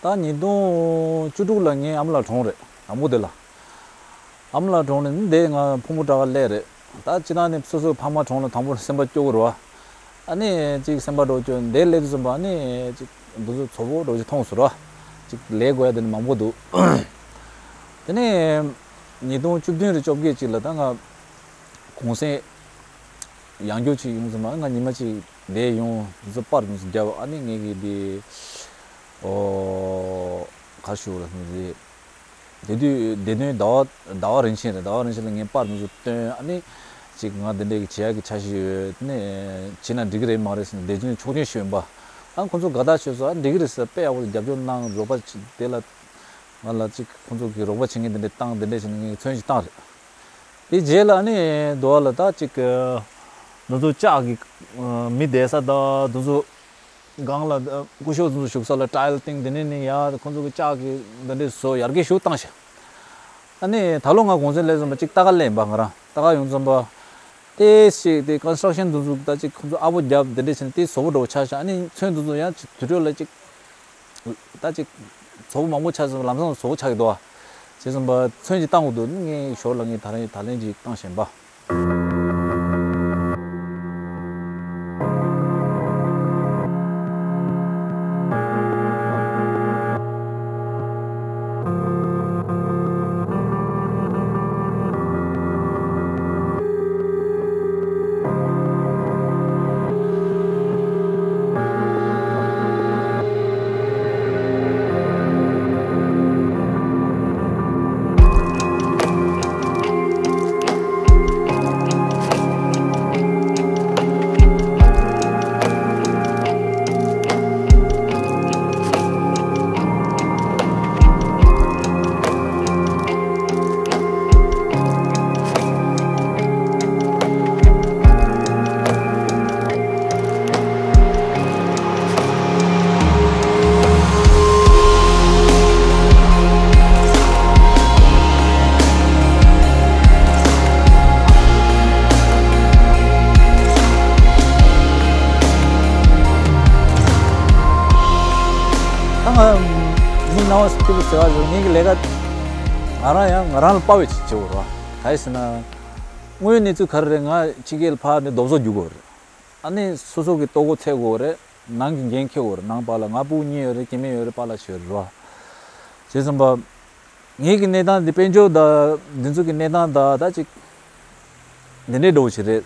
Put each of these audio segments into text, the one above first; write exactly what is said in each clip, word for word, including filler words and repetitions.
ད་ཉིས་སྟོང་བཅུ་དྲུག་ལ་ངའི་ཨ་མ་ལགས་གྲོངས་རེད། དང་པོ་དེ་ལ། ཨ་མ་ལགས་གྲོངས་ནས་འདི་ང་ཕོ་མོ་དྲག་ག་སླེབས་རེད། ད་སྤྱིར་བཏང་ནི་སོ་སོའི་ཕ་མ་གྲོངས་ལ་དང་པོ་སེམས་པ་སྐྱོ་གི་རེད་བ། ཨ་ནི་ཅིག་སེམས་པ་འདྲ་སྐྱོ་འདི་སླེབས་དུས་ཙམ་པ་ཨ་ནི་ཅིག་འདི་ཚོ་ཚོ་བོ་འདྲ་ཅིག་མཐོང་སོང་ར། ཅིག་ལས་དགོས་ཡ་དེ་ནི་མང་པོ་འདུག་དེ་ནས་ཉིས་སྟོང་བཅུ་བདུན་རེ་བཅོ་བརྒྱད་ཅིག་ལ་ད་ང་གུང་སེང་ཡང་བསྐྱར་ཅིག་ཡོང་ཙམ་པ་ང་ཉི་མ་ཅིག་བསྡད་ཡོང་འདི་ཚོ་པར་འདི་ཚོ་བརྒྱབ། ཨ་ནི་ངས་ཀྱི་འདི་ཨོ་ག་ཞུ་ར་འདི། དེ་དུས་དེ་དུས་ཟླ་བ་ཟླ་བ་རིན་ཆེན་རེད། ཟླ་བ་རིན་ཆེན་ལ་ངས་པར་འདི་ཚོ་སྟོན། ཨ་ནི་ཅིག་ང་འདི་འདྲའི་གི་བྱེད་ཡག་གི་འཆར་གཞི་ཡོད། ཨ་ནི་བྱེད་ན་འགྲིག་གི་རེད་མ་རེད་ཟེར་ནས་སྡེ་ཚན་ཆོག་མཆན་ཞུས་པ། ཨ་ཁོང་ཚོ་དགའ་ཐག་ཆོད་སོང་། ཨ་འགྲིག་གི་རེད་ཟེར་དཔེ་ཡག་པོ་རྒྱབ་སྐྱོར་གནང་། རོགས་པ་ཅིག་དེ་ལ་ང་ལ་ཅིག་ཁོང་ཚོ་གི་རོགས་པ་བྱེད་མཁན་འདི་འདྲ་བཏང་། འདི་འདྲ་བྱས་ནས་ངས་མཚོན་ཞིག་བཏང་རེད། དེ་རྗེས་ལ་ཨ་ནི་དུ་བ་ལ་ད་ཅིག་འདི་ཚོ་ལྕགས་ཀྱི་མི་བསྡད་ས་དང་འདི་ཚོ། སྒང་ལ་སྐུ་ཞབས་ཚོ་བཞུགས་ས་ལ་ཊའིལ་བཏིང་། དེ་ནས་ནི་ཡ་ཁོང་ཚོ་གི་ལྕགས་ཀྱི་འདི་འདྲས་བཟོ་ཡར་རྒྱས་ཞུ་བཏང་ཤག་ཨ་ནི་ད་ལོ་ང་གུང་སེང་སླེབས་ཙམ་པ་ཅིག་ལྟ་ག་སླེབས་པ། ང་རང་ལྟ་ག་ཡོང་ཙམ་པ་ཏེ་ཞིག་དེ་ཀོན་སི་ཊྲག་ཤན་འདི་ཚོ་ད་ཅིག་ཁོང་ཚོ་ཨ་པོ་རྒྱབ་འདི་འདྲས་བྱས་ནས་ཏེ་བཟོ་པོ་འདྲ་བོ་ཆགས་ཤག་ཨ་ནི་ཚོན་འདི་ཚོ་ཡང་ཅིག་དུས་ཚོད་ལ་ཅིག་ད་ཅིག་བཟོ་པོ་མང་པོ་ཆགས་ཙམ་པ་ལམ་སང་བཟོ་པོ་ཆགས་ཀྱི་འདུག་ཨ། བྱས་ཙམ་པ་ཚོན་ཅིག་བཏང་དགོས་འདུག་ངས་ཞོར་ལ་ངས་ད་རིང་ད་ལན་ཅིག་བཏང་བཞིན་པ། ད་ང་མི་སྣང་བ་སྐྱིད་པོ་ཟེར་བ་ཟེར་ངེད་ཀྱི་ལས་ཀ་ང་རང་ཡང་ང་རང་ལ་དཔའ་བའི་ཆེད་བྱེད་དགོས་རེད་བ། ག་ཡིན་ཟེར་ན། དངོས་ཡོད་གནས་ཚུལ་ག་རེ་རེད། ང་ཕྱི་རྒྱལ་ལ་ཕར་ནས་རྡོབ་གསོག་རྒྱུག་དགོས་རེད། ཨ་ནི་སོ་སོ་གི་ལྟོ་གོས་འཚོལ་དགོས་རེད། ནང་གི་འགན་འཁྱེར་དགོས་རེད། ནང་པ་ལ་ང་སྤུ་གུ་གཉིས་ཡོད་རེད། སྐྱེ་དམན་ཡོད་རེད། པཱ་ལགས་ཤིག་ཡོད་རེད་བ། བྱས་ཙམ་པ། ངེད་ཀྱི་གནས་སྟངས་འདི་དཔལ་འབྱོར་དང་འདི་ཚོ་གི་གནས་སྟངས་དང་ད་ཅིག་འདི་འདྲའི་འདྲ་བོ་ཞིག་རེད།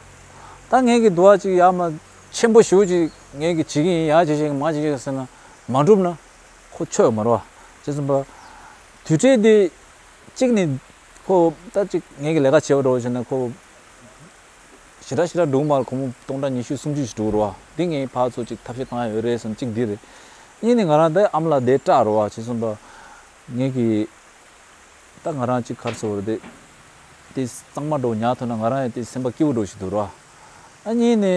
ད་ངེད་ཀྱི་འདུ་བ་ཅིག་ཡག་མ་ཆེན་པོ་ཞེ་པོ་ཅིག་ངེད་ཀྱི་བྱེད་ཀྱི་ཡིན། ཡག་བྱེད་བྱེད་ཀྱི་མ་བྱེད་བྱེད་ཀྱི་ཟེར་ན་མ་འགྲུབ་ན་ཁོ་ཆོ་ཡོད་མ་རེད་བ། བྱས་ཙམ་པ། དུས་ཚོད་འདི་གཅིག་ནི་ཁོ་ད་ཅིག་ངེད་ཀྱི་ལས་ཀ་བྱེད་པ་འདྲ་བོ་བྱས་ན་ཁོ། ཞེ་དྲག་ཞེ་དྲག་འགྲོ་གི་མ་རེད། སྒོར་མོ་སྟོང་ཕྲག་ཉི་ཤུ་སུམ་ཅུ་ཞིག་འགྲོ་གི་རེད་བ། འདི་ངས་ཕར་ཚུར་ཅིག་ཐབས་ཤེས་བཏང་ཡ་ཡོད་རེད་བསམ་གཅིག་འདི་རེད། གཉིས་ནི་ང་རང་འདི་ཨ་མ་ལགས་འདི་སྐྲག་རེད་བ། བྱས་ཙམ་པ་ངེད་ཀྱི་ད་ང་རང་ཅིག་ག་རེ་ཟེར་དགོས་རེད། འདི་གཙང་མ་འདྲ་བོ་ཉར་ཐུབ་ན་ང་རང་ཡང་འདི་སེམས་པ་སྐྱིད་པོ་འདྲ་བོ་ཞིག་འདུག་རེད་བ། ཨ་གཉིས་ནི་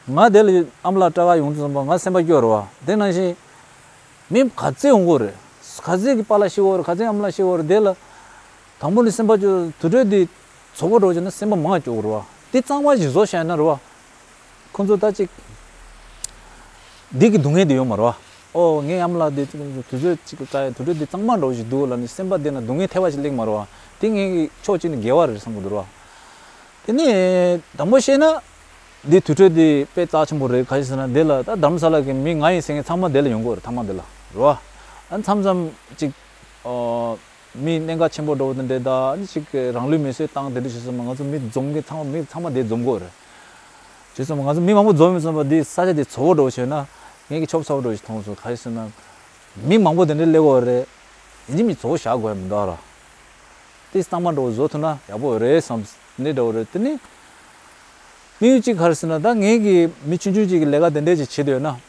ང་འདི་ལ་ཨ་མ་ལགས་སྐྲག་ག་ཡོང་དུས་ཙམ་པ་ང་སེམས་པ་སྐྱོ་རེད་བ། དེ་ནང་བཞིན། མི་ག་ཚད་ཡོང་གི་རེད། ག་ཚད་ཀྱི་པཱ་ལགས་ཤི་བ་རེད། ག་ཚད་ཨ་མ་ལགས་ཤི་བ་རེད། དེ་ལ་དང་པོ་ནས་སེམས་པ་སྐྱོ། དུར་ཁྲོད་འདི་ཚོགས་པ་འགྲོ་བྱས་ན་སེམས་པ་མང་སྐྱོ་གི་རེད་བ། འདི་གཙང་མ་ཞིག་བཟོ་བྱས་ན་རེད་བ། ཁོང་ཚོ་ད་ཅིག་འདི་གི་སྡུག་བསྔལ་འདི་ཡོད་མ་རེད་བ། ཨོ་ངའི་ཨ་མ་ལགས་འདི་དུས་ཚོད་ཅིག་ལ་དྲག་ཡ་དུར་ཁྲོད་འདི་གཙང་མ་འགྲོ་ཞིག་འདུག་ལབ་ནས་སེམས་པ་འདི་ན་སྡུག་བསྔལ་ཐེབས་པ་ཞིག་སླེབས་མ་རེད་བ། འདི་ངའི་ཕྱོགས་གཅིག་ནས་དགེ་བ་རེད་བསམ་གི་འདུག་རེད་བ། དེ་ནས་དང་པོ་བཤད་ན། འདི་དུར་ཁྲོད་འདི་དཔེ་རྩ་ཆེན་པོ་རེད། ག་རེ་ཟེར་ན་འདི་ལ་ད་རྡ་རམ་ས་ལ་གི་མི་ང་ཡིན་ཟེར་མཁན་ཚང་མ་འདི་ལ་ཡོང་གི་ཡོད་རེད། ཐ་མག་འདི་ལ་རེད་བ། ཨ་མཚམས་མཚམས་ཅིག་ཨོ། མི་གནད་འགག་ཆེན་པོ་འགྲོ་བ་དེ་འདྲས་ད་ཨ་ནི་ཅིག་རང་ལུས་མེར་སྲེག་བཏང་དེ་འདྲས་བྱས་ཙང་ང་ཚོ་མི་འཛོམས་མཁན་ཚང་མ་མི་ཚང་མ་འདིར་འཛོམས་གི་ཡོད་རེད། བྱས་ཙང་ང་ཚོ་མི་མང་པོ་འཛོམས་ཡོད་ཙང་འདི་ས་ཆ་འདི་བཙོག་པོ་འདྲ་བོ་བྱས་ན་ངེད་ཀྱི་ཆོབ་ཚ་པོ་འདྲ་བོ་ཞིག་མཐོང་སོང་། ག་རེ་ཟེར་ན་མི་མང་པོ་དེ་འདྲས་སླེབས་ཀྱི་ཡོད་རེད། ཡིན་གཅིག་མིན་གཅིག་བཙོག་པོ་བཞག་དགོས་ཡ་མི་འདུག་ར། དེ་གཙང་མ་འདྲ་བོ་བཟོ་ཐུབ་ན་ཡག་པོ་ཡོད་རེད་བསམ་ནི་འདྲ་བོ་རེད། དེ་ནི་དམིགས་ཡུལ་གཅིག་ག་རེ་ཟེར་ན་ད་ངེད་ཀྱི་མི་ཆུང་ཆུང་ཅིག་གི་ལས་ཀ་དེ་འདྲས་ཅིག་བྱེད་འདོད་ན།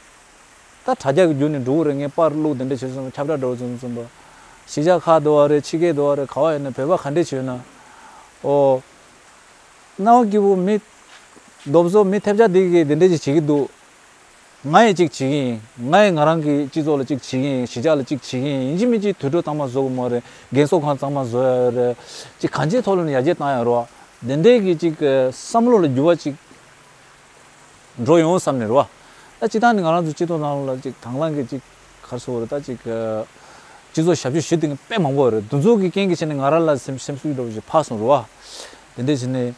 ད་དྲ་རྒྱ་གི་བརྒྱུད་ནས་འགྲོ་གི་རེད། ངས་པར་བླུགས་དེ་འདྲས་བྱས་སོང་། ཁྱབ་བསྒྲགས་འདྲ་བོ་བྱས་སོང་། གཞིས་ཆགས་ཁག་འདུག་བ་རེད། ཕྱི་རྒྱལ་འདུག་བ་རེད། ག་བ་ཡིན་ན་བོད་པ་ག་འདྲས་བྱས་ན། ཨོ། རྣ་བ་སྐྱིད་པོ་མི། རྡོབ་བཟོ་མི་ཐེབས་ཆག་འདི་གིས་དེ་འདྲས་ཅིག་བྱེད་ཀྱི་འདུག་ང་ཡི་ཅིག་བྱེད་ཀྱི་ཡིན། ང་ཡི་ང་རང་གི་སྤྱི་ཚོགས་ལ་ཅིག་བྱེད་ཀྱི་ཡིན། གཞིས་ཆགས་ལ་ཅིག་བྱེད་ཀྱི་ཡིན། ཡིན་གཅིག་མིན་གཅིག་དུར་ཁྲོད་གཙང་མ་བཟོ་དགོས་མ་རེད། རྒན་གསོ་ཁང་གཙང་མ་བཟོ་ཡ་རེད། ཅིག་གང་ཅིའི་ཐོག་ལ་ནས་ཡར་རྒྱས་བཏང་ཡ་རེད་བ། དེ་འདྲས་ཀྱི་ཅིག་བསམ་བློ་ལ་འགྱུར་བ་ཅིག་འགྲོ་ཡོང་བསམ་ནས་རེད་བ། ད་སྤྱིར་བཏང་ནི་ང་རང་ཚོ་སྤྱི་ཚོགས་ནང་ལ་ཅིག་དང་བླངས་ཀྱི་ཅིག་ ག་རེ་ཟེར་དགོས་རེད། ད་ཅིག་སྤྱི་ཚོགས་ཞབས་ཞུ་ཞུ་དེ་དཔེ་མང་པོ་ཡོད་རེད། དེ་ཚོ་གི་རྐྱེན་གྱིས་བྱས་ནས་ང་རང་ལ་སེམས་སེམས་ཤུགས་འདྲ་བོ་ཞིག་འཕར་སོང་རེད་བ། དེ་འདྲས་བྱས་ནས་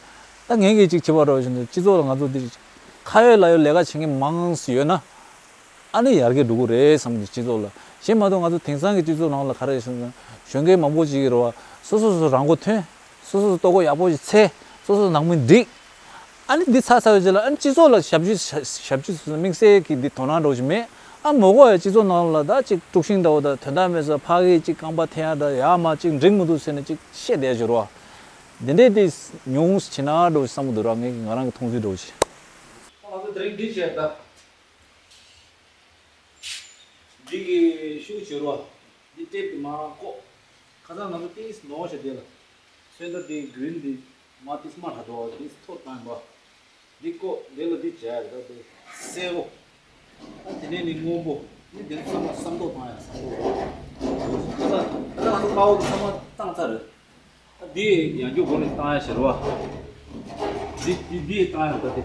ད་ངས་གི་ཅིག་བྱེད་པ་འདྲ་བོ་ཞིག་ནས་སྤྱི་ཚོགས་ལ་ང་ཚོ་འདི་ཁ་ཡོད་ལག་ཡོད་ལས་ཀ་བྱེད་མཁན་མང་ཙམ་ཡོད་ན། ཨ་ནི་ཡར་རྒྱས་འགྲོ་གི་རེད་བསམ་གི། སྤྱི་ཚོགས་ལ་གཞན་མ་གཏོགས་ང་ཚོ་དེང་སང་གི་སྤྱི་ཚོགས་ནང་ལ་ག་རེ་ཡོད་ཟེར་ན། གཞོན་སྐྱེས་མང་པོ་ཅིག་གིས་རེད་བ། སོ་སོ་སོ་རང་མགོ་ཐོན། སོ་སོ་སོ་ལྟོ་གོས་ཡག་པོ་ཞིག་འཚོལ། སོ་སོ་སོ་ནང་མི་འགྲིག་ཨ་ནི་འདི་ཚར་ཚར་བའི་རྗེས་ལ་ཨ་ནི་སྤྱི་ཚོགས་ལ་ཞབས་ཕྱི་ཞབས་ཕྱི་དམིགས་བསལ་གྱི་འདི་དོ་སྣང་འདྲ་བོ་ཞིག་མེད། ཨ་མོ་གོ་ཡ་སྤྱི་ཚོགས་ནང་ལ་ད་ཅིག་དཀྲུག་ཤིང་འདྲ་བོ་དང་དོན་དག་མེད་ས་ཕ་གི་ཅིག་རྐང་པ་འཐེན་ཡ་ད་ཡ་མ་ཅིག་འགྲིག་མི་འདུག་ཟེར་ནས་ཅིག་བཤད་བསྡད་ཞོར་བ། འདི་འདྲས་དེ་ཉུང་ཞིག་བྱེད་ན་འདྲ་བོ་ཞིག་བསམ་གི་འདུག་ར། ངས་ང་རང་གི་མཐོང་ཚུལ་འདྲ་བོ་ཞིག་ང་ཚོ་དེ་རིང་འདི་བྱས་ད། འདི་གི་ཤུགས་ཆེ་རོ། འདི་ཊེབ་དེ་མར་བཀོག་ཁ་སང་ང་ཚོ་ཏིས་ནོར་བྱས་དེ་ལ། ཚོན་མདོག་དེ་གི་རིན་དེ་མ་ཏིས་མ་ཧྲ་འགྲོ་བ་དེ་ཐོག་བཏང་པ། འདི་བཀོག་དེ་ལ་འདི་བྱས་ད་དེ་སེར་པོ། ཨ་དེ་ནས་ནི་སྔོན་པོ། ནི་དེ་ཚང་མ་བསམ་མདོག་བཏང་ཡ་བསམ་མདོག་རོ། ད་ད་ང་ཚོ་དཀར་པོ་དེ་ཚང་མ་བཏང་ཚར་རེད། ད་འདི་ཡང་རྒྱུ་སྒོ་ནས་བཏང་ཡ་ཞེར་བ། འདི་འདི་འདི་བཏང་ཡ་ད་དེ།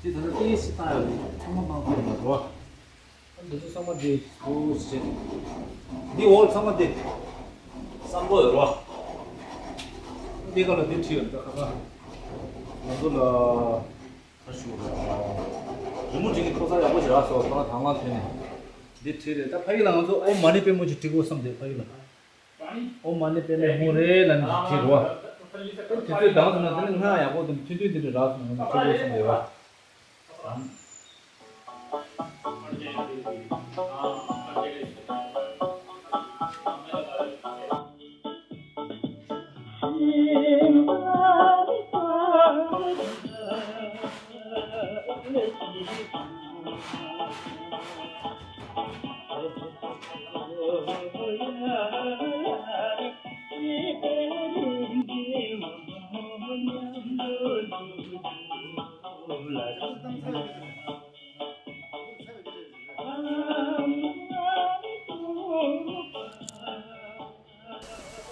འདི་ད་ལྟ་ཏིས་བཏང་ཡ་རེད། ཚང་མ་བཏང་ཚར་རེད་རོ། འདི་ཚོ་ཚང་མ་འདི་འདུག་ཟེར། འདི་འོག་ཚང་མ་འདི་བསམ་བློ་ཡོད་རོ། འདི་ག་ལ་འདི་བྲིས་ཡོད་ད་ཁ་ཁ། ང་ཚོ་ལ་ཁ་ཤུ་རོ། རི་མོ་བྲིས་ཀྱི་ཐོག་ས་ཡག་པོ་ཞིག་རག་སོང་། ད་དང་བླངས་ཐོན་ནས་འདི་བྲིས་རེད། ད་ཕ་ཡུལ་ལ་ང་ཚོ་ཨོཾ་མ་ཎི་པདྨེ་ཅིག་བྲིས་དགོས་བསམ་དེ་ཕ་ཡུལ་ལ། ཨོཾ་མ་ཎི་པདྨེ་ཧཱུྃ་རེ་ལབ་ནས་བྲིས་རོ། དེ་ཚོའི་གདངས་སུ་ན་དེ་ནི་སྔགས་ཡག་པོ་དང་ཐུན་ཐུན་འདི་འདྲ་རག་སོང་ང་ཚོ་བྲིས་དགོས་བསམ་དེ་བ།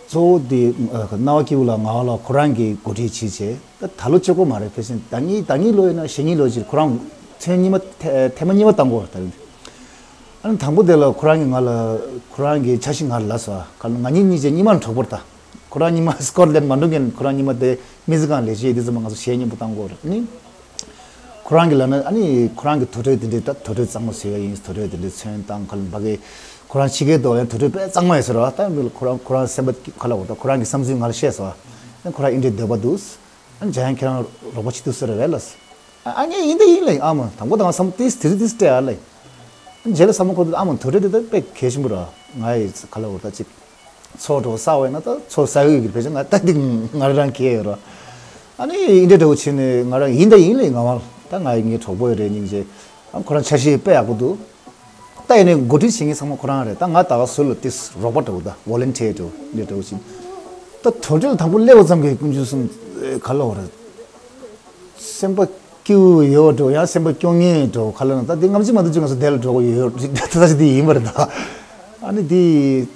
གཙོ་བོ་དེ་ཨ་རྣ་བ་སྐྱིད་པོ་ལགས་ང་ལ་ཁོ་རང་གིས་གོ་སྒྲིག་བྱས་བྱས། ད་ད་ལོ་གཅིག་པོ་མ་རེད། ཕལ་ཆེར་ཟླ་གཉིས་ཟླ་གཉིས་ལོ་ཡིན་ན་ཞེ་གཉིས་ལོ་ཅིག་ཁོ་རང་ཚན་གཉིས་མ་ཐེ་ཐེངས་མ་གཉིས་པ་བཏང་གོ་ད་རེད། ཨ་ནི་དང་པོ་དེ་ལ་ཁོ་རང་གིས་ང་ལ་ཁོ་རང་གི་འཆར་གཞི་ང་ལ་ལབ་སོང་། ང་གཉིས་གཉིས་བྱས་གཉིས་མ་གྲོགས་པོར་ད། ཁོ་རང་གཉིས་མ་སི་ཀོཊ་ལན་མ་འགྲོ་མཁན་ཁོ་རང་གཉིས་མ་དེ་མི་ཚེ་གང་ལས་བྱེད་དེ་ཚོ་མ་ང་ཚོ་གཞས་མཉམ་པོ་བཏང་གོ་རེད། ཨ་ནི། ཁོ་རང་གི་ལབ་ན་ཨ་ནི་ཁོ་རང་གི་དུར་ཁྲོད་དེ་འདྲའི་ད་དུར་ཁྲོད་གཙང་མ་བཟོས་ཡ་ཡིན། དུར་ཁྲོད་དེ་འདྲའི་ཚོན་བཏང་ཁ་ལ་འབའ་གི་ཁོ་རང་ཕྱི་རྒྱལ་དུ་ཡང་དུར་ཁྲོད་དཔེ་གཙང་མ་ཡོད་ཟེར་བ། ད་མི་ལ་ཁོ་རང་ཁོ་རང་སེམས་པ་ཁ་ལ་འོ་ད་ཁོ་རང་གི་བསམ་ཚུལ་ང་ལ་བཤད་སོང་། ཨ་ཁོ་རང་ཨིན་འདྲའི་འདོད་པ་འདུག་ཨ་འཇམ་དབྱངས་ཁྱེད་རང་རོགས་པ་བྱེད་ཐུབ་ས་རེད་བས་ལ། ཨ་ངས་ཡིན་ད་ཡིན་ལ་ཨ་མ་དང་པོ་དང་བསམ་ཏིས་དེ་རིང་ཏིས་སྤྲད་ཨ་ལ། རྗེས་ལ་བསམ་བློ་འཁོར་དུས་ཨ་མ་དུར་ཁྲོད་དེ་ད་དཔེ་གལ་ཆེན་པོ་ར། ང་ཡི་ཁ་ལ་འོ་ད་ཅིག་ཚོགས་འགྲོ་ས་བས་ན་ད་ཚོགས་ས་ཡོད་ཀྱི་ཕལ་ཆེར་ང་ད་འདི་ང་རང་གིས་ཡོད་ར། ཨ་ནི་ཡིན་འདྲ་འདྲ་བོ་བྱས་ནས་ང་རང་ཡིན་ད་ཡིན་ལས་ང་བ་ད་ང་ཡི་ངའི་གྲོགས་པོ་ཡོད་རེད་སྙིང་རྗེ། ཨ་ཁོ་རང་འཆར་གཞི་དཔེ་ཡག་པོ་འདུག་ད་ཡིན་ནའི་འགོ་ཁྲིད་བྱེད་མཁན་ཚང་མ་ཁོ་རང་རེད། ད་ང་ད་ག་སུ་ལ་ཏིས་རོགས་པ་འདྲ་བོ་ད་ཝོ་ལན་ཊི་ཡར་འདྲ་བོ་འདི་འདྲ་བོ་བྱས། ད་དོལ་ཁྲི་ལ་དང་པོ་སླེབས་པ་ཙམ་གྱིས་ཀུན་སྤྱོད་གསུམ་ག་ལ་འོ་རེད། སེམས་པ་སྐྱིད་པོ་ཡོད་འགྲོ་ཡང་སེམས་པ་སྐྱོ་ངེས་འགྲོ་ཁ་ལ་ན་ད་འདི་ངམ་ཅི་མ་འདུག་ཅི་ང་ཚོ་དེ་ལ་འགྲོ་གི་ཡོད་རེད། ད་ཅི་འདི་ཡིན་པ་རེད་ད། ཨ་ནི་འདི་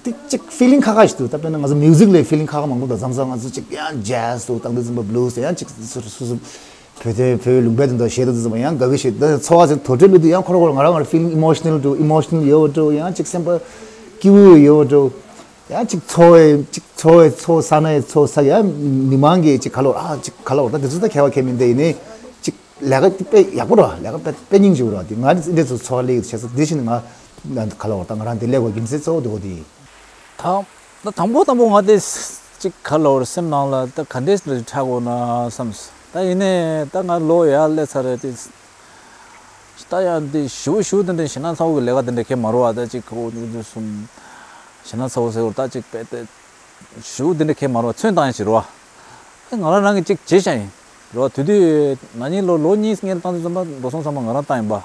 ཏིག་ཅིག་ཕི་ལིང་ཁ་ཁ་ཞིག་འདུག་ད་དཔེར་ན་ང་ཚོ་མིའུ་ཟིག་ལ་ཕི་ལིང་ཁ་ཁ་མང་པོ་འདུག་མཚམས་མཚམས་ང་ཚོ་ཅིག་ཡང་ཇེ་ཛི་འདུག་དང་འདི་ཙམ་པ་བླུ་ཛི་ཡང་ཅིག་སོ་སོ་སོ་སོ་བོད་དོན་བོད་ལུང་པའི་དོན་དུ་བཤད་འདུག་འདི་ཙམ་པ་ཡང་དགའ་བའི་ཞིག་ད་ཚོར་བ་ཅིག་དོལ་ཁྲི་ལ་འདུག་ཡང་ཁོ་ར་ཁོ་ར་ང་རང་ང་རང་ཕི་ལིང་ཨི་མོ་ཤི་ནལ་འགྲོ་ཨི་མོ་ཤི་ནལ་ཡོད་འགྲོ་ཡང་ཅིག་སེམས་པ་སྐྱིད་པོ་ཡོད་འགྲོ། ཡང་ཅིག་འཚོ་བའི་ཅིག་འཚོ་བའི་ཚོ་ས་ནས་ཚོ་ས་ཡ་མི་མང་གི་ཅིག་ག་ལོར་ཨ་ཅིག་ག་ལོར་ད་དེ་ཚོ་ད་ཁྱད་པར་ཁྱད་མིན་དེ་ཡིན་ནི་ཅིག་ལས་ཀ་དཔེ་ཡག་པོ་ར་ལས་ཀ་དཔེ་དཔེ་སྙིང་རྗེ་པོ་ར་དེ་ང་འདི་ཚོ་འཚོ་བ་ལས་ཡོད་བྱས་ས་དེ་བཞིན་ང་ག་ལོར་ད་ང་རང་དེ་ལས་ཀ་རྒྱུ་མཚན་གཙོ་བོ་དེ་གོ་དེ་ཡིན། ད་ད་དང་པོ་དང་པོ་ང་དེ་ཅིག་ག་ལོར་སེམས་ནང་ལ་ད་ག་འདྲས་འདྲ་ཁྲག་འོ་ན་བསམ་ད་ཡིན་ནི་ད་ང་ལོ་ཡར་སླེབས་ཚར་རེད་དེ། ད་ཡང་འདི་ཞུ་ཞུ་དེ་འདྲའི་ཞེ་ན་ཚ་བོ་གི་ལས་ཀ་དེ་འདྲ་གས་མ་རོ་བ་ད་ཅིག་ཁོ་འདི་གསུམ་ཞེ་ན་ཚ་བོ་ཟེར་བར་ད་ཅིག་པད་དེ་ཞུ་དེ་འདྲ་གས་མ་རོ་བ་ཚོན་བཏང་ཡ་ཞིག་རོ་བ། ང་རང་རང་གི་ཅིག་བྱེད་བཞག་ཡིན་རོ་བ། དུས་དུས་ན་ནིང་ལོ་ལོ་གཉིས་སྔོན་བཏང་དུས་ཙམ་པ་འགྲོ་སོང་ཙམ་པ་ང་རང་བཏང་ཡིན་པ།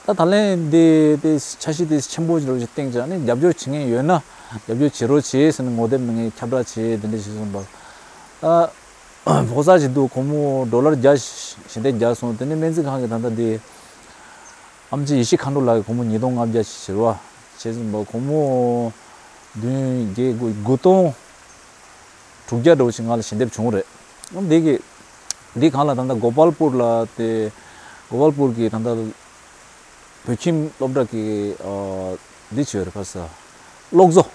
ད་ད་ལན་འདི་དེ་འཆར་གཞི་དེ་ཆེན་པོ་ཞིག་རོ་ཞིག་སྟེང་ཅིག་ནི་རྒྱབ་སྐྱོར་བྱེད་མཁན་ཡོད་ན་རྒྱབ་སྐྱོར་བྱེད་རོགས་བྱེད་ཟེར་ནས་ངོ་དེབ་ནང་ངས་ཁྱབ་བསྒྲགས་བྱེད་དེ་འདྲ་ཞིག་སོང་པ། ད། ཕོ་གསར་ཞིག་འདུག་ཁོ་མོ་ཌོ་ལར་བརྒྱ་ཞེ་བདུན་བརྒྱབ་སོང་། དེ་ནས་སྨན་རྩིས་ཁང་གི་ད་ལྟ་འདི་ཨམ་ཆི་ཡེ་ཤེས་མཁའ་འགྲོ་ལགས་ཀྱིས་ཁོ་མོ་ཉིས་སྟོང་ལྔ་བརྒྱ་ཞིག་ཟེར་བ་བྱས་ཟིན་པ། ཁོ་མོ་བདུན་བརྒྱད་དགུ་དགུ་སྟོང་དྲུག་བརྒྱ་འདྲ་བོ་ཞིག་ང་ལ་ཞལ་འདེབས་བྱུང་རེད། འདི་གི་འདི་གང་ལ་ད་ལྟ་གོ་པལ་པུར་ལ་དེ་གོ་པལ་པུར་གི་ད་ལྟ་བོད་ཁྱིམ་སློབ་གྲྭ་གི་ཨ། འདི་བྱོས་རེད་ཕར་ས། གློག་བཟོ།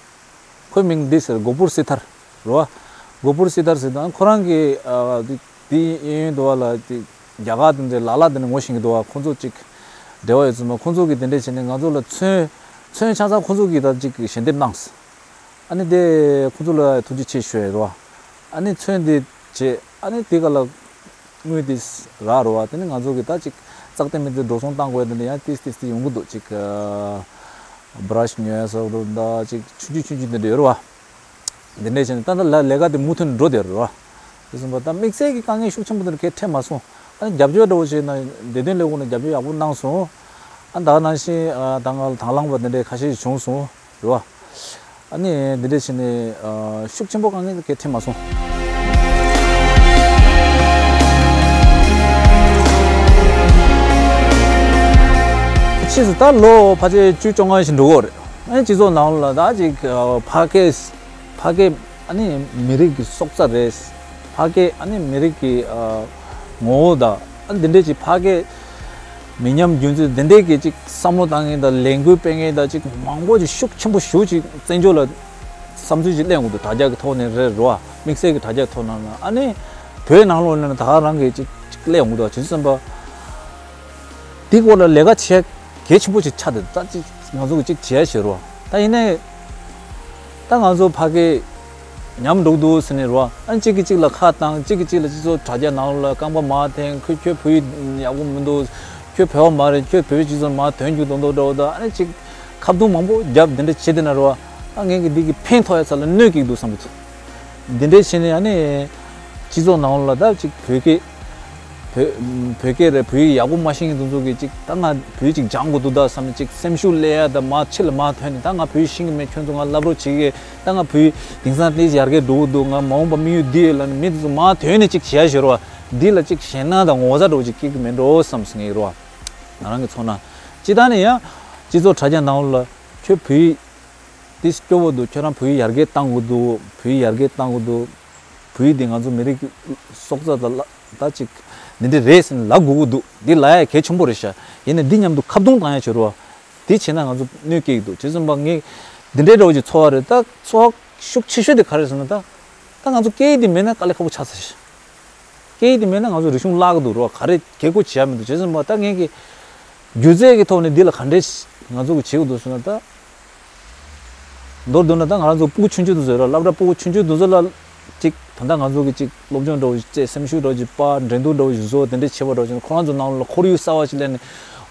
ཁོའི་མིང་འདི་ཟེར་གོ་པུར་སི་ཐར། རེད་བ། གོ་པུར་སི་ཐར་ཟེར་དང་ཁོ་རང་གི་ཨ་འདི་འདི་གཡས་གཡོན་དུ་བ་ལ་དེ་རྒྱ་གར་དེ་འདྲའི་ལ་ལ་དེ་འདྲ་ངོ་ཤེས་ཀྱི་འདུག་བ། ཁོང་ཚོ་ཅིག་འབྲེལ་བ་ཡོད་ཚུལ་མ། ཁོང་ཚོ་གིས་དེ་འདྲས་བྱས་ནས་ང་ཚོ་ལ་ཚོན་ཚོན་ཆ་ཚང་ཁོང་ཚོ་གིས་ད་ཅིག་ཞལ་འདེབས་གནང་། ཨ་ནི་དེ་ཁོང་ཚོ་ལ་ཐུགས་རྗེ་ཆེ་ཞུ་ཡ་རེད་བ། ཨ་ནི་ཚོན་དེ་བྱས། ཨ་ནི་དེ་ག་ལ་དངུལ་དེ་རག་རེད་བ། དེ་ནི་ང་ཚོ་གིས་ད་ཅིག་ཙག་དེ་མི་དེ་འགྲོ་སོང་བཏང་དགོས་དེ་འདྲ་ཡང་ཏིས་ཏིས་ཏིས་ཡོང་གི་འདུག་ཅིག་བྷ་ར་ཤི་ཉོ་ཡ་སོགས་འདུག་ད་ཅིག་ཆུང་ཆུང་ཆུང་ཆུང་དེ་འདྲ་ཡོད་རེད་བ། འདི་འདྲས་བྱས་ནས་ད་ལྟ་ལས་ཀ་དེ་མུ་མཐུད་འགྲོ་བསྡད་རེད་བ། དེ་སོང་པ་ད་དམིགས་བསལ་གྱི་དཀའ་ངལ་ཤུགས་ཆེན་པོ་དེ་འདྲ་གས་འཕྲད་མ་སོང་། ཨ་ནི་རྒྱབ་སྐྱོར་འདྲ་བོ་བྱས་ན་བདེ་དོན་ལས་ཁུངས་ནས་རྒྱབ་སྐྱོར་ཡག་པོ་གནང་སོང་། ཨ་ད་ག་ནང་བཞིན་ཨ་ད་ང་ལ་དང་བླངས་པ་འདི་འདྲས་ཁ་ཤས་ཤིག་བྱུང་སོང་རེད་བ། ཨ་ནི་འདི་འདྲས་བྱས་ནས་ཨ་ཤུགས་ཆེན་པོ་དཀའ་ངལ་གས་འཕྲད་མ་སོང་། ཕྱིས་སུ་ད་ལོ་ཕལ་ཆེར་བཅུ་བཅོ་ལྔ་ཞིག་འགྲོ་གི་རེད། ཨ་ནི་སྤྱི་ཚོགས་ནང་ལ་ད་ཅིག་ཕ་སྐད་ཕ་སྐད་ཨ་ནི་མི་རིགས་ཀྱི་སྲོག་རྩ་རེད། ཕ་སྐད་ཨ་ནི་མི་རིགས་ཀྱི་ཨ་ངོ་བོ་དང་ཨ་འདི་འདྲས་ཀྱི་ཕ་སྐད་མི་ཉམས་རྒྱུན་འཛིན་འདི་འདྲས་ཀྱི་ཅིག་བསམ་བློ་བཏང་མཁན་དང་ལས་འགུལ་སྤེལ་མཁན་དང་ཅིག་མང་པོ་ཅིག་ཤུགས་ཆེན་པོ་ཞེ་པོ་ཅིག་བཙན་བྱོལ་ལ་བསམ་ཚུལ་ཅིག་གླེང་དགོས་འདུག་དྲ་རྒྱ་གི་ཐོག་ནས་རེད་རོ། དམིགས་བསལ་གྱི་དྲ་རྒྱ་ཐོག་ནང་ལ་ཨ་ནི་བོད་ནང་ལོགས་ནས་ད་ག་རང་གིས་ཅིག་ཅིག་གླེང་དགོས་འདུག་བྱས་ཙང་པ། དེ་སྐོར་ལ་ལས་ཀ་བྱེད་གལ་ཆེན་པོ་ཞིག་ཆགས་འདུག་ད་ཅིག་ང་ཚོ་གི་ཅིག་བྱས་ཤེས་རོ། ད་ཡིན་ནའི་ད་ང་ཚོ་ཕ་གི་ཉམས་འགྲོ་འདུག་ཟེར་ནས་རོ། ཨ་གཅིག་གིས་གཅིག་ལ་ཁ་བཏང་། གཅིག་གིས་གཅིག་ལ་སྤྱི་ཚོགས་དྲ་རྒྱ་ནང་ལ་རྐང་པ་མར་འཐེན། ཁོས་ཁྱོད་བོད་ཡིག་ཡག་པོ་མི་འདུག་ཁྱོད་བོད་པ་མ་རེད། ཁྱོད་བོད་པའི་སྤྱི་ཚོགས་མར་ཐོན་རྒྱུ་མདོག་མདོག་འདྲ་བོ། ད་ཨ་ནི་ཅིག་ཁ་རྡུང་མང་པོ་བརྒྱབ་འདི་འདྲ་བྱེད་དེ་ན་རོ། ཨ་ངས་ཀྱི་འདི་གི་ཕན་ཐོགས་ཡ་ཚ་ལ་གནོད་སྐྱེལ་འདུག་བསམ་གྱི་འདུག་འདི་འདྲའི་བྱས་ནས་ཨ་ནི་སྤྱི་ཚོགས་ནང་ལ་ད་ཅིག་བོད་སྐད་བོད་བོད་སྐད་རེད། བོད་ཡིག་ཡག་པོ་མ་ཤེས་མཁན་དེ་ཚོ་གིས་ཅིག་ད་ང་བོད་ཡིག་ཅིག་སྦྱང་དགོས་འདུག་ད་བསམ་ནས་ཅིག་སེམས་ཤུགས་སླེབས་ཡ། ད་མར་ཕྱི་ལ་མར་ཐོན་ནས་ད་ང་བོད་ཡིག་ཤེས་ཀྱི་མེད། ཁྱོད་ཚོ་ང་བསླབ་རོགས་བྱེད་ཀྱི། ད་ང་བོད་ཡིག་དེང་སང་ཏོག་ཙམ་ཡར་རྒྱས་འགྲོ་གི་འདུག་ང་མ་འོངས་པ་དམིགས་ཡུལ་འདི་ཡོད་ལབ་ནས་མི་དེ་ཚོ་མར་ཐོན་ནས་ཅིག་བྱེད་ཡ་བྱེད་རོགས། འདི་ལ་ཅིག་ཞེད་སྣང་དང་ངོ་ཚ་འདྲ་བོ་ཅིག་སྐྱེ་གི་མེད་འགྲོ་བསམ་སོང་ངས་རོ། ང་རང་གི་ཚོར་སྣང་། སྤྱིར་བཏང་ནས་ཡང་སྤྱི་ཚོགས་དྲ་རྒྱ་ནང་ལ་ཁྱོད་བོད་ཡིག་འདི་སྐྱོ་བོ་འདུག་ཁྱོད་རང་བོད་ཡིག་ཡར་རྒྱས་གཏང་དགོས་འདུག་བོད་ཡིག་ཡར་རྒྱས་གཏང་དགོས་འདུག་བོད་ཡིག་འདི་ང་ཚོ་མི་རིགས་ཀྱི་སྲོག་རྩ་དང་ལ་ད་ཅིག་འདི་འདྲ་རེད་ཟེར་ནས་ལབ་དགོས་ཀྱི་འདུག་འདི་ལབ་ཡ་གལ་ཆེན་པོ་རེད་ཤག་ཡིན་ནའི་འདི་མཉམ་དུ་ཁ་རྡུང་བཏང་ཡ་བྱེད་རོགས། འདི་བྱས་ན་ང་ཚོ་གནོད་སྐྱེལ་གྱི་འདུག་བྱས་ཙང་པ་ངས་འདི་འདྲའི་འདྲ་བོ་ཅིག་ཚོར་བ་རེད། ད་ཚོར་བ་ཤུགས་ཆེ་ཤོས་དེ་ག་རེ་ཟེར་ན། ད་ད་ང་ཚོ་སྐད་ཡིག་འདི་མེད་ན་དཀའ་ལས་ཁག་པོ་ཆགས་ཚར་ཤག་སྐད་ཡིག་དེ་མེད་ན་ང་ཚོ་རིག་གཞུང་བརླག་གི་འདུག་རོ། ག་རེ་གལ་དགོས་བྱེད་ཡ་མི་འདུག་བྱས་ཙང་པ་ད་ངས་ཀྱི་སྒྱུ་རྩལ་གྱི་ཐོག་ནས་འདི་ལ་ག་འདྲས་ང་ཚོ་གི་བྱེད་དགོས་འདུག་ཟེར་ན། ད་མདོར་བསྡུ་ན་ད་ང་རང་ཚོ་སྤུ་གུ་ཆུང་ཆུང་དེ་ཚོ་ཡོད་ར། སློབ་གྲྭ་སྤུ་གུ་ཆུང་ཆུང་དེ་ཚོ་ལ་ཅིག་ད་ལྟ་ང་ཚོ་གི་ཅིག་སློབ་སྦྱོང་འདྲ་བོ་ཞིག་བྱས། སེམས་ཤུགས་འདྲ་བོ་ཞིག་སྤར། འགྲན་བསྡུར་འདྲ་བོ་ཞིག་བཟོ། དེ་འདྲས་བྱེད་པ་འདྲ་བོ་ཞིག་ཁོ་རང་ཚོ་ནང་ལ་ཁོར་ཡུག་གསར་བ་ཞིག་སླེབས་ནས།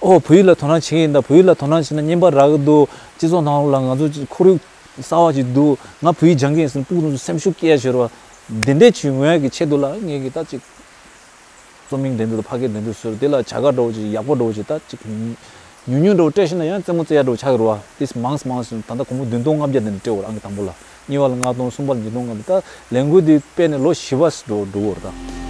ཨོ་བོད་ཡིག་ལ་དོ་སྣང་བྱེད་ཀྱི་ཡིན་ད། བོད་ཡིག་ལ་དོ་སྣང་བྱས་ན་སྨྱོན་པ་རག་གི་འདུག་སྤྱི་ཚོགས་ནང་ལ་ང་ཚོ་ཅིག་ཁོར་ཡུག་གསར་བ་ཅིག་འདུག་ང་བོད་ཡིག་སྦྱང་གི་ཡིན་ཟེར་ནས་སྤུ་གུ་ཚོ་སེམས་ཤུགས་སྐྱེ་ཡ་བྱེད་རོགས། འདི་འདྲས་ཅིག་ཡོང་ཡ་གི་ཆེད་དུ་ལ་ངས་ཀྱི་ད་ཅིག་རྩོམ་ཡིག་འགྲན་བསྡུར་དང་ཕ་སྐད་འགྲན་བསྡུར་བཟོས། དེ་ལ་བྱ་དགའ་འདྲ་བོ་ཅིག་ཡག་པོ་འདྲ་བོ་ཅིག་ད་ཅིག་ཉུང་ཉུང་འདྲ་བོ་སྤྲད་ཤེས་ན་ཡང་རྩེད་མོ་རྩེ་ཡ་འདྲ་བོ་ཆགས་ཀྱི་རེད་བ། དེ་མང་མང་ད་ལྟ་སྒོར་མོ་བདུན་སྟོང་ལྔ་བརྒྱ་དེ་འདྲ་སྤྲད་འོ་རང་གི་དང་པོ་ལ། གཉིས་པ་ལ་ལྔ་སྟོང་། གསུམ་པ་ལ་ཉིས་སྟོང་ལྔ་བརྒྱ། ད་ལས་འགུལ་འདི་སྤེལ་ནས་ལོ་བཞི་པ་འགྲོ་འགྲོ་གི་ཡོད་རེད་ད།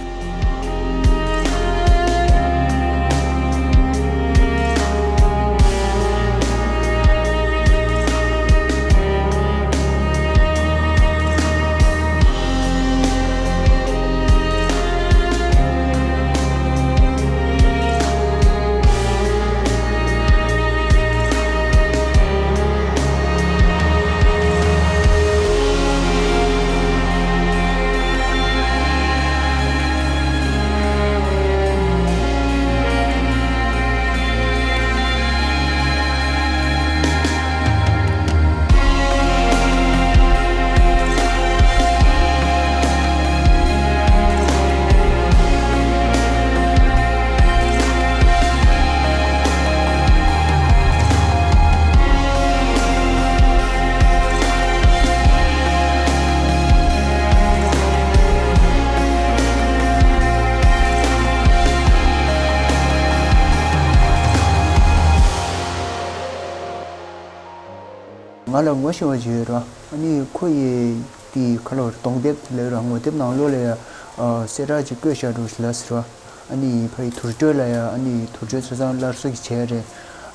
ང་ལ་ངོ་ཤེས་པ་ཅིག་ཡོད་ར། ཨ་ནི་ཁོ་ཡི་དེའི་ཁ་ལོ་གདོང་དེབ་ལབ་ར། ངོ་དེབ་ནང་ལོགས་ལ་ཡ་གསལ་བསྒྲགས་ཅིག་བཀོད་བཞག་འགྲོ་ཞིག་ལ་ཟེར་བ། ཨ་ནི་ཕ་ཡི་དུར་ཁྲོད་ལ་ཡ། ཨ་ནི་དུར་ཁྲོད་ཆ་ཚང་སླར་གསོ་གི་བྱས་རེད།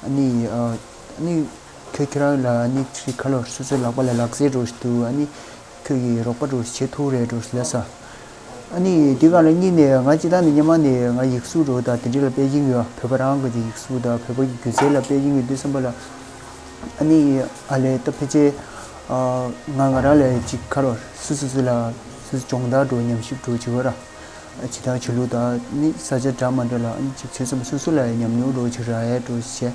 ཨ་ནི་ཨ་ནི་ཁྱོད་ཁྱོད་རང་ལ་ཨ་ནི་ཅིག་ཁ་ལོ་སོ་སོའི་ལག་པ་ལ་ལག་རྩལ་འགྲོ་ཞིག་འདུག་ཨ་ནི་ཁྱོད་ཀྱིས་རོགས་པ་འགྲོ་ཞིག་བྱེད་ཐུབ་རེད་འགྲོ་ཞིག་ལ་ཟེར། ཨ་ནི་འདི་ག་ལ་གཉིས་ནས་ང་སྤྱིར་བཏང་ནས་སྔོན་མ་ནས་ང་ཡིག་གཟུགས་འགྲོ་དང་དེ་འདྲ་ལ་དཔེ་སྦྱིན་ཡོད། བོད་པ་རང་གི་ཡིག་གཟུགས་དང་བོད་པ་གི་སྒྱུ་རྩལ་ལ་དཔེ་སྦྱིན་ཡོད་དུས་ཙམ་པ་ལ། ཨ་ནི་ཨ་ལས་ད་ཕལ་ཆེར་ང་ང་རང་ལས་ཅིག་ཁ་རོ་སུ་སུ་སུ་ལ་སུ་སུ་སྦྱོང་བརྡར་འགྲོ་ཉམས་ཞིབ་འགྲོ་བྱེད་དགོས་ར། ཇི་ལྟར་བྱེད་ལུགས་དང་ནི་ས་ཆ་འདྲ་མ་འདྲ་ལ་ཨ་ནི་ཅིག་ཚོད་ཙམ་སོ་སོ་ལ་ཉམས་མྱོང་རོགས་ཅིག་རག་ཡས་འགྲོ་བྱས།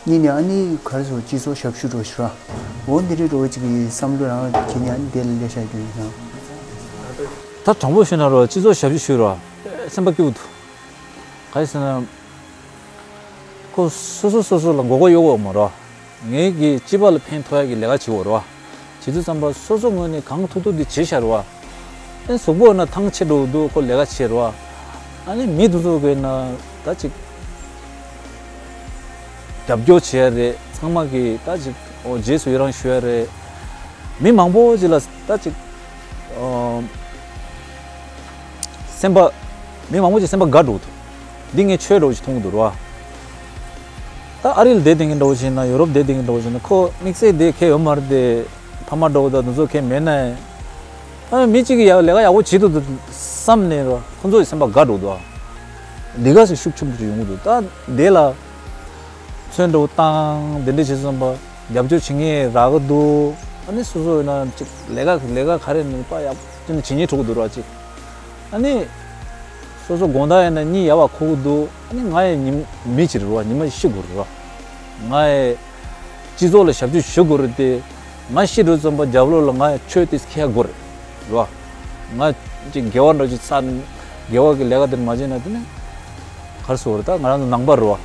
གཉིས་ནས་ཨ་ནི་ག་རེ་ཟེར་སྤྱི་ཚོགས་ཞབས་ཞུ་འགྲོ་ཞིག་ར། འོ་འདི་རིགས་རོགས་ཅིག་གི་བསམ་བློ་རང་གི་ནས་ཨ་ནི་དེ་ལ་ལས་བྱ་རྒྱུ་ཡིན་ན། ད་དྲང་པོ་ཞུས་ན་རོ་སྤྱི་ཚོགས་ཞབས་ཞུ་ཞུས་རོ། སེམས་པ་སྐྱིད་པོ་འདུག་ག་རེ་ཟེར་ན། ཁོ་སོ་སོ་སོ་སོ་ལ་མགོ་སྐོར་གཡོག་གོ་མ་རོ། ངེད་ཀྱིས་སྤྱི་པ་ལ་ཕན་ཐོགས་ཡ་གི་ལས་ཀ་བྱེད་དགོས་རེད་བ། བྱེད་དུས་ཙམ་པ་སོ་སོ་ངོས་ནས་གང་ཐུབ་ཐུབ་དེ་བྱེད་བཞག་རེད་བ། ཨེ་གཟུགས་པོ་ན་ཐང་ཆད་འགྲོ་འདུག་ཁོ་ལས་ཀ་བྱེད་རེད་བ། ཨ་ནི་མི་དེ་ཚོ་གི་ན་ད་ཅིག་རྒྱབ་སྐྱོར་བྱེད་ཡ་རེད། ཚང་མ་གི་ད་ཅིག་འོ་རྗེས་སུ་ཡི་རང་ཞུ་ཡ་རེད། མི་མང་པོ་ཅིག་ལ་ད་ཅིག་ཨོ། སེམས་པ། མི་མང་པོ་ཅིག་སེམས་པ་དགའ་འགྲོ་གི་འདུག་འདི་ངས་ཆོས་འདྲ་བོ་ཞིག་མཐོང་གི་འདུག་ར། ད་ཨ་རི་ལ་བསྡད་བསྡད་མཁན་འདྲ་བོ་ཞིག་ན་ཡོ་རོབ་བསྡད་བསྡད་མཁན་འདྲ་བོ་ཞིག་ན་ཁོ་དམིགས་བསལ་དེ་ཁེ་ཡོད་མ་རེད་དེ། ཕ་མ་འདྲ་བོ་དང་དེ་ཚོ་ཁེ་མེད་ན་ཡང་། ཨ་མི་གཅིག་གིས་ཡག་ལས་ཀ་ཡག་པོ་བྱེད་འདུག་འདུག་བསམ་ནས་ར་ཁོ་ཚོ་ཡི་སེམས་པ་དགའ་འགྲོ་གི་འདུག་འདི་ག་ཚོད་ཤུགས་ཆེན་པོ་ཅིག་ཡོང་གི་འདུག་ད་འདི་ལ། ཚོན་འདྲ་བོ་བཏང་དེ་འདྲ་བྱེད་བསམ་པ་རྒྱབ་སྐྱོར་བྱེད་མཁན་རག་གི་འདུག་ཨ་ནི་སོ་སོ་ཡིན་ན་ཅིག་ལས་ཀ་ལས་ཀ་ག་རེ་ནས་པ་ཡག་ཅིག་ནས་བྱེད་མཁན་འགྲོ་གི་འདུག་ར་ཅིག་ཨ་ནི་སོ་སོ་དགོང་དག་ཡིན་ན་གཉིད་ཡག་པ་ཁུག་གི་འདུག་ཨ་ནི་ང་ཡི་ཉིན་མི་ཅིག་རེད་བ། ཉི་མ་ཤི་དགོས་རེད་བ། ང་ཡི་སྤྱི་ཚོགས་ལ་ཞབས་ཞུ་ཞུ་དགོས་རེད་དེ། ང་ཤི་འགྲོ་བསམ་པ་རྒྱབ་ལོགས་ལ་ང་ཡི་ཆོས་དེ་ཁྱེར་དགོས་རེད་བ། ང་ཅིག་དགེ་བ་འདྲ་ཅིག་བསགས་ནས་དགེ་བ་གི་ལས་ཀ་དེ་མ་བྱས་ན་དེ་ནི་ག་རེ་ཟེར་བ་རེད། ད་ང་རང་ཚོ་ནང་པ་རེད་བ།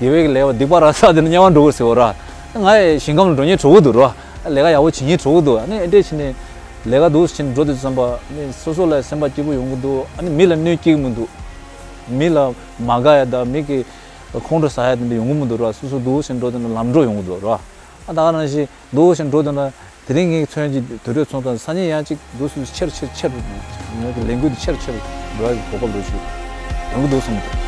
དགེ་བའི་གི་ལས་ཀ་སྡིག་པ་ར་བསགས་དེ་ནི་དམྱལ་བ་འགྲོ་དགོས་ཟེར་བ་ར། ང་ཡི་ཞིང་ཁམས་ལ་འགྲོ་མཁན་གྲོགས་པོ་འདུག་ར། ལས་ཀ་ཡག་པོ་བྱེད་མཁན་གྲོགས་པོ་འདུག་ཨ་ནི་ཨེ་འདྲས་བྱས་ནས་ལས་ཀ་འདུག་བྱས་ནས་འགྲོ་དུས་ཙམ་པ་ནི་སོ་སོ་ལ་སེམས་པ་སྐྱིད་པོ་ཡོང་གི་འདུག་ཨ་ནི་མི་ལ་གནོད་སྐྱེལ་གི་མི་འདུག་མི་ལ་མ་དགའ་ཡ་དང་མི་གི་ཁོང་ཁྲོ་ཟ་ཡ་དེ་འདྲ་ཡོང་གི་མི་འདུག་ར། སོ་སོ་འདུག་བྱས་ནས་འགྲོ་དུས་ན་ལམ་འགྲོ་ཡོང་གི་འདུག་ར། ཨ་ད་ག་ནང་བཞིན་འདུག་བྱས་ནས་འགྲོ་དུས་ན། དེ་རིང་ངའི་མཚོན་གྱི་དུས་ཚོད་ཚོང་དང་སང་ཉིན་ཡང་གཅིག་འདུག་སུ་ཆེར་ཆེར་ཆེར་ངའི་ལས་འགུལ་དུ་ཆེར་ཆེར་འགྲོ་ཡག་གི་གོ་སྐབས་འདུག་ཞུ་ཡོང་གི་འདུག་གསུངས་འདུག